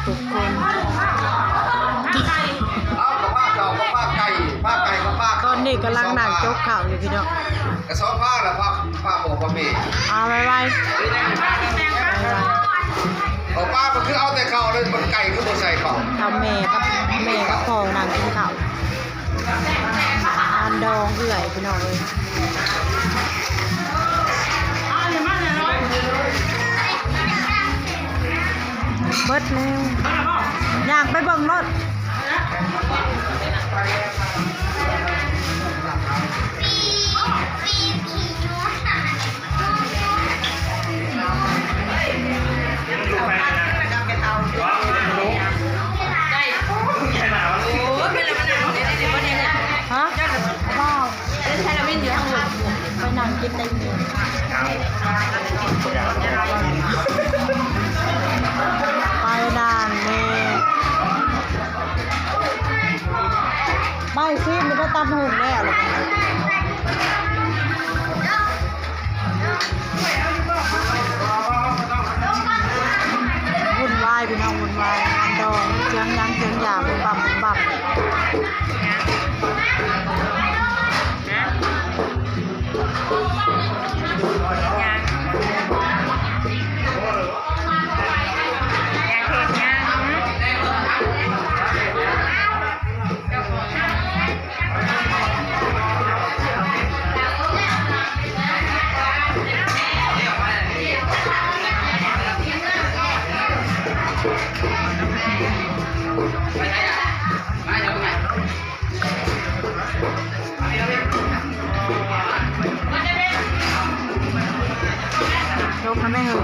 ທຸກຄົນ ເອົາ ກໍພາເຂົ້າ ກໍພາໄກ່ ພາໄກ່ ກໍພາ ຕອນນີ້ກຳລັງນັ່ງຈົກເຂົ້າຢູ່ພີ່ນ້ອງ ກະສອງພາລະ ພາ ພາພໍ່ພາແມ່ ເອົາໄວໆ ເອົາປາ ມັນຄືເອົາແຕ່ເຂົ້າເລີຍ ມັນໄກ່ຄືບໍ່ໃສ່ເຂົ້າ ເອົາແມ່ກັບ ແມ່ກັບພໍ່ນັ່ງກິນເຂົ້າ. ງານດອງເອື້ອຍພີ່ນ້ອງເອີຍ ເບິດແລ້ວ ຍ່າງໄປເບິ່ງໂລດ. ຮະ ໄປນັ່ງກິນໄດ້ ໄປດ່ານແນ່ ໄປຊີມ ໄປຕຳຫຸ່ງແລ້ວ. ວຸ່ນວາຍພີ່ນ້ອງ ວຸ່ນວາຍ ງານດອງ ສຽງຫຍັງສຽງຢາ ບຸບບັບ ບຸບບັບ ຫຍັງ ຫຍັງ ຫຍັງເຮັດຫຍັງ ຫື? ຈົກນະແມ່ເຮີຍ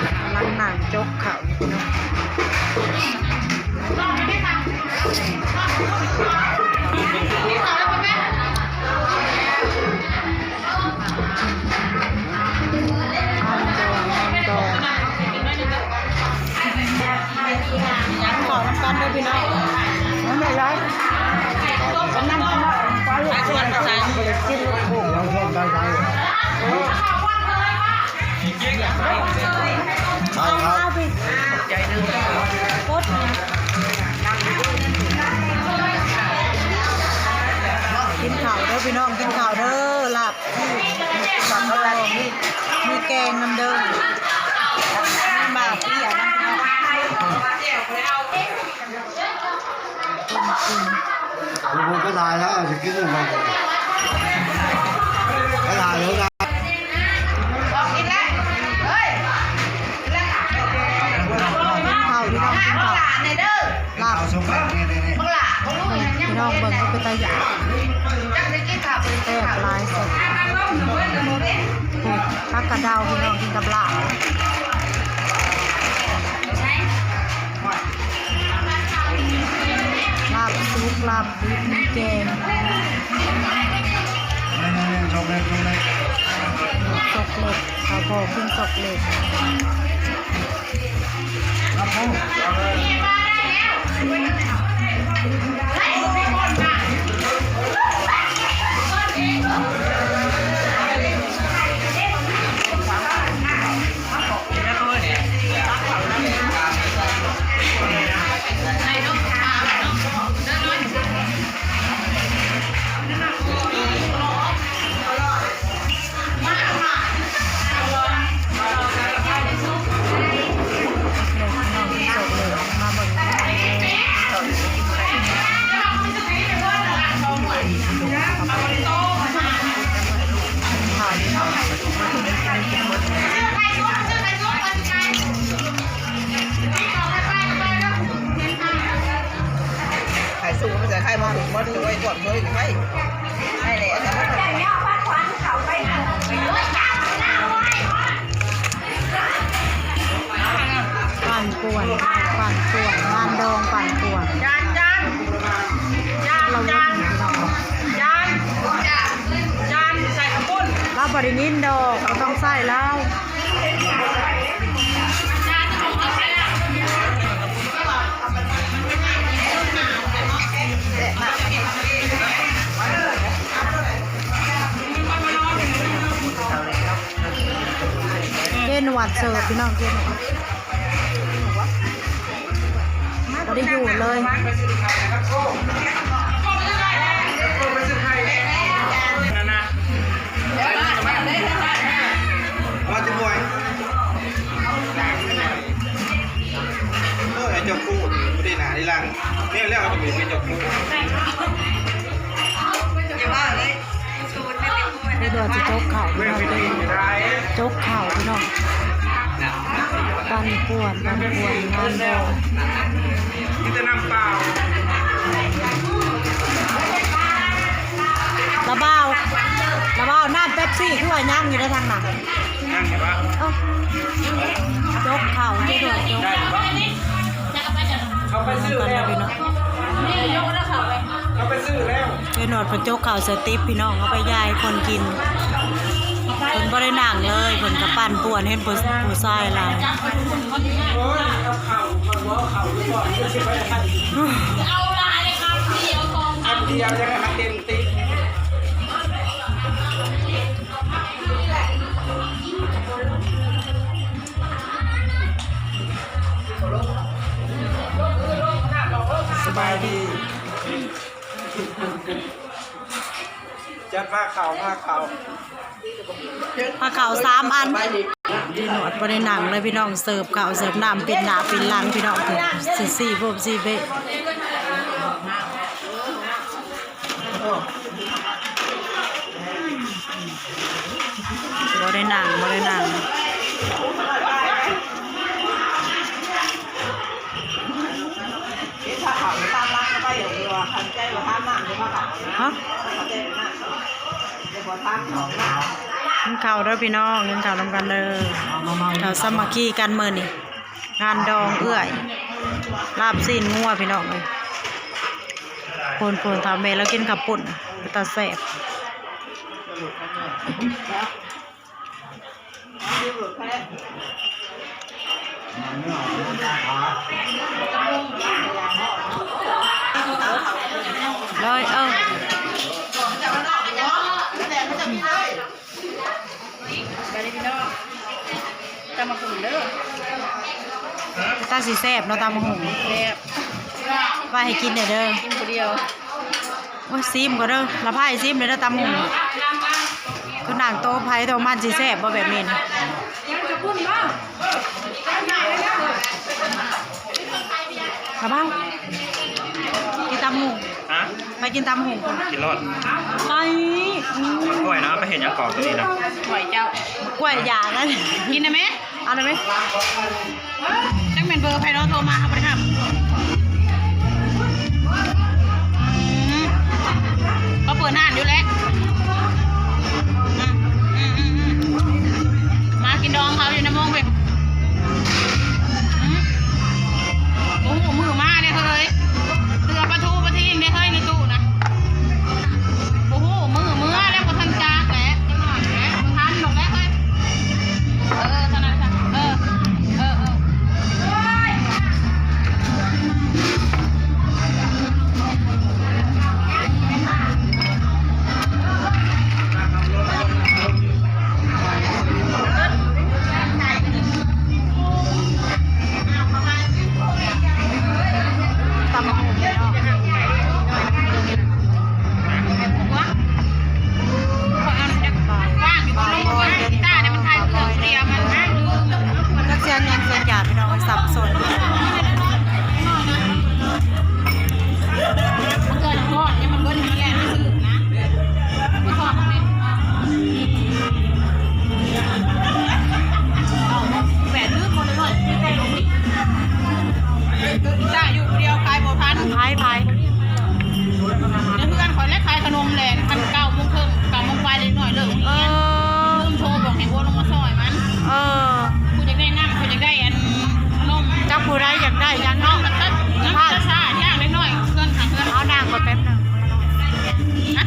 ກຳລັງນັ່ງຈົກເຂົ້າຢູ່ເນາະ ງານດອງ ງານດອງ ກິນເຂົ້ານຳກັນເດີພີ່ນ້ອງ ນັ້ນແຫຼະ ນັ້ນ ກິນເຂົ້ານຳກັນ ເອີ ໃຊ່ຄັບ ກິນເຂົ້າເດີພີ່ນ້ອງ ກິນເຂົ້າເດີ ລາບຊີ ມີແກງນຳເດີ ມີໝາກເປ້ຍນຳ ຄົນກິນ ໂອ້ໂຫ ໄປຫຼາຍແລ້ວ ຊິກິນນຳໃຜ ໄປຫຼາຍແລ້ວນະ ກິນເຂົ້າ ພີ່ນ້ອງ ກິນເຂົ້າ ລາບ ພີ່ນ້ອງເບິ່ງ ເປັນຕາຢາກ ແຊບຫຼາຍ ແຊບ ໂອ້ ຜັກກະເດົາ ພີ່ນ້ອງ ກິນກັບລາບ ລາບສຸກ ລາບດິບ ມີແກງ ນີ້ໆໆ ສອກເລັກ ສອກເລັກ ສອກເລັກ ເຂົາບອກກິນສອກເລັກ ໄຂ່ສຸກມັນຈະໄຂ່ມາຖືກໝົດ ໄວ້ກ່ອນເລີຍໄຂ່ ໄຂ່ແຫຼະ ປັ່ນປ່ວນ ປັ່ນປ່ວນ ງານດອງປັ່ນປ່ວນ ຈານ ຈານ ຈານ ຈານ ຈານ ໃສ່ກະປຸ້ນ ລາວບໍ່ໄດ້ຍິນດອກ ບໍ່ຕ້ອງໃສ່ລາວ. ແຊບມາກ. ຫວັດເສີບພີ່ນ້ອງ ເຈນວດບໍ່ໄດ້ຢູ່ເລີຍ. ເອີ ເຈົ້າຄູດບໍ່ໄດ້ໜ້າໄດ້ຫຼັງ ແນວແລ້ວເປັນເຈົ້າຄູດ. ເດດວດຈະຈົກເຂົ້າພີ່ນ້ອງ ຈົກເຂົ້າພີ່ນ້ອງ ປັ່ນປ່ວນ ປັ່ນປ່ວນງານດອງ ມີແຕ່ນ້ຳເປົ່າ. ລະບ່າວ ລະບ່າວ ນ້ຳເປັບຊີຄືວ່າຍັງຢູ່ໃນທາງນັ້ນ ຍັງຢູ່ວະ. ເອີ ຈົກເຂົ້າ ເດດວດຈົກ ເຂົາໄປຊື້ແລ້ວ ເຂົາໄປຊື້ແລ້ວ. ເດດວດເພິ່ນຈົກເຂົ້າໃສ່ຕິບພີ່ນ້ອງ ເອົາໄປຢາຍຄົນກິນ ເພິ່ນບໍ່ໄດ້ນັ່ງເລີຍ ເພິ່ນກະປັ່ນປ່ວນ ເຫັນຜູ້ ຜູ້ຊາຍຫຼາຍ. ເອົາເຂົ້າກ່ອນ ບໍ່ເອົາເຂົ້າກ່ອນ ຊິໄປທັນ ເອົາຫຼາຍເລີຍ ຄຳດຽວ ຄຳດຽວ ຍັງໃຫ້ມັນເຕັມຕິບ. ສະບາຍດີ ຈັດມາເຂົ້າ ມາເຂົ້າ ມາເຂົ້າສາມອັນ. ເດນວດບໍ່ໄດ້ນັ່ງເລີຍພີ່ນ້ອງ ເສີບເຂົ້າເສີບນ້ຳ ປິດໜ້າປິດຫຼັງພີ່ນ້ອງ ຊິຊີ້ໂພມຊີ້ເບະ. ບໍ່ໄດ້ນັ່ງ ບໍ່ໄດ້ນັ່ງ. ຮະ ກິນເຂົ້າເດີພີ່ນ້ອງ ກິນເຂົ້ານຳກັນເດີ ເຂົ້າສາມັກຄີກັນມື້ນີ້. ງານດອງເອື້ອຍ ລາບຊີ້ນງົວພີ່ນ້ອງເອີຍ. ໂພນໆ ຖາມແມ່ລາວກິນເຂົ້າປຸ້ນ ເປັນຕາແຊບ. ເລີຍ ເອີ. ສະບາຍດີພີ່ນ້ອງ ຕຳບັກຫຸ່ງເດີ. ຕາຊິແຊບເນາະ ຕຳບັກຫຸ່ງ ແຊບ ວ່າໃຫ້ກິນແດ່ເດີ ກິນຜູ້ດຽວ. ໂອ້ຍ ຊີມກ່ອນເດີ ລະພາຍຊີມແດ່ເດີ ຕຳບັກຫຸ່ງ ຄືນັ່ງໂຕະໃຜໂຕະມັນ ຊິແຊບບໍ່ແບບນີ້ນະ? ລະພາຍ ກິນຕຳບັກຫຸ່ງ ຮະ? ໄປກິນຕຳຫຸ່ງ ກິນໂລດ ໄປ. ອືມ ກ້ວຍນະ ໄປເຮັດຫຍັງເກາະໂຕນີ້ນະ? ກ້ວຍເຈົ້າ ກ້ວຍຢາກນະ ກິນໄດ້ແມະ ເອົາໄດ້ແມະ. ຈັກແມ່ນເບີໃຜເນາະ ໂທມາ ເຮົາບໍ່ໄດ້ຮັບ. ອືມ ເຂົາເປີດຮ້ານຢູ່ແຫຼະ. ອືມ ອືມ ມາກິນດອງເຂົາຢູ່ນຳໂມງເວີຍ. ອືມ ບໍ່ຮູ້ມື້ມາເດ້ເຮີ້ຍ ເທື່ອປາທູປາທີງເດ້ເຮີ້ຍ ໃນຕູ້ນະ. ບໍ່ຮູ້ມື້ເມືອແລ້ວ ບໍ່ທັນຈັກແຫຼະ ຈັກໜ້ອຍແຫຼະ ບໍ່ທັນດອກແຫຼະເຮີ້ຍ. ເອີ ເທົ່ານັ້ນ ເອີ ເອີ ເອີ. ຕຳບັກຫຸ່ງເນາະ ວ່າງຢູ່ບໍ່ ລົງມາເບິ່ງກີຕາເດ້ ມັນຂາຍເຄື່ອງເດຍ ມັນລືມ ຈັກສຽງຫຍັງສຽງຫຍັງ ພີ່ນ້ອງເອີຍ ສັບສົນ. ມັນເກີດກ່ອນ ຍັງມັນເບິດ ມັນແລ່ນໄປຊື້ນະ. ໄປທອດ ແບບລືມໝົດເລີຍ ມີແຕ່ລົງນີ້ ຕາຢູ່ຜູ້ດຽວຂາຍບໍ່ທັນ ຂາຍ ຂາຍ ໃນເຮືອນຂ້ອຍແຫຼະ ຂາຍຂະໜົມແຫຼະ ຄັນເກົ້າໂມງເຄິ່ງ ເກົ້າໂມງປາຍ ເດັກນ້ອຍເລີກໂຮງຮຽນ ເອີ ລືມໂທບອກໃຫ້ຜົວລົງມາຊ່ອຍມັນ ເອີ ຜູ້ຢາກໄດ້ນ້ຳ ຜູ້ຢາກໄດ້ອັນ ນົມ ຈັກຜູ້ໃດຢາກໄດ້ຫຍັງເນາະ ນ້ຳ ນ້ຳຊາ ຊາ ທາງເດັກນ້ອຍ ເຮືອນຂ້າງເຮືອນ ເຮົານັ່ງກ່ອນແປັບໜຶ່ງ ຮະ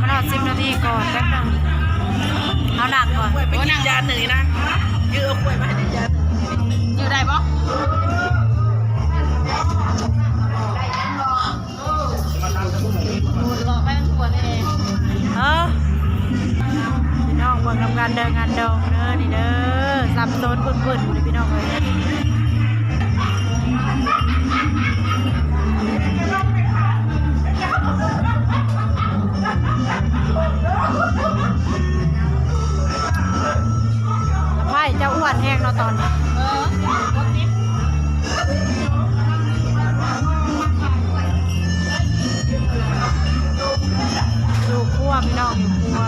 ມັນຮອດສິບນາທີກ່ອນ ແປັບໜຶ່ງ ເຮົານັ່ງກ່ອນ ໂອ້ ນັ່ງຈານໜຶ່ງນະ ຈື່ເອົາຖ້ວຍມາໃຫ້ຈານໜຶ່ງ ຈື່ໄດ້ບໍ່? ເອີ ພີ່ນ້ອງ ບໍ່ ນຳກັນເດີ ງານດອງເດີ ນີ້ເດີ ສັບສົນວຸ້ນໆ ນີ້ພີ່ນ້ອງເອີຍ. ສະພ້າຍເຈົ້າອ້ວນແຮງເນາະຕອນນີ້. ເອີ ຢູ່ຄົວພີ່ນ້ອງ ຢູ່ຄົວ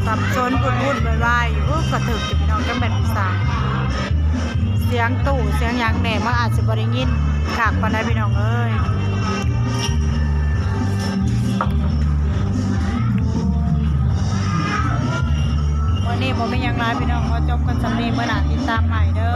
ສັບສົນວຸ້ນໆ ວາຍໆ ຢູ່ ໂອ້ ກະຖືກຢູ່ພີ່ນ້ອງ ຈັກແມ່ນຜູ້ສາວ ສຽງຕູ້ສຽງຫຍັງແດ່ ມັນອາດຊິບໍ່ໄດ້ຍິນຄັກປານໃດພີ່ນ້ອງເອີຍ. ມື້ນີ້ບໍ່ມີຫຍັງຫຼາຍພີ່ນ້ອງ ຂໍຈົບກັນສ່ຳນີ້ ມື້ໜ້າຕິດຕາມໃໝ່ເດີ.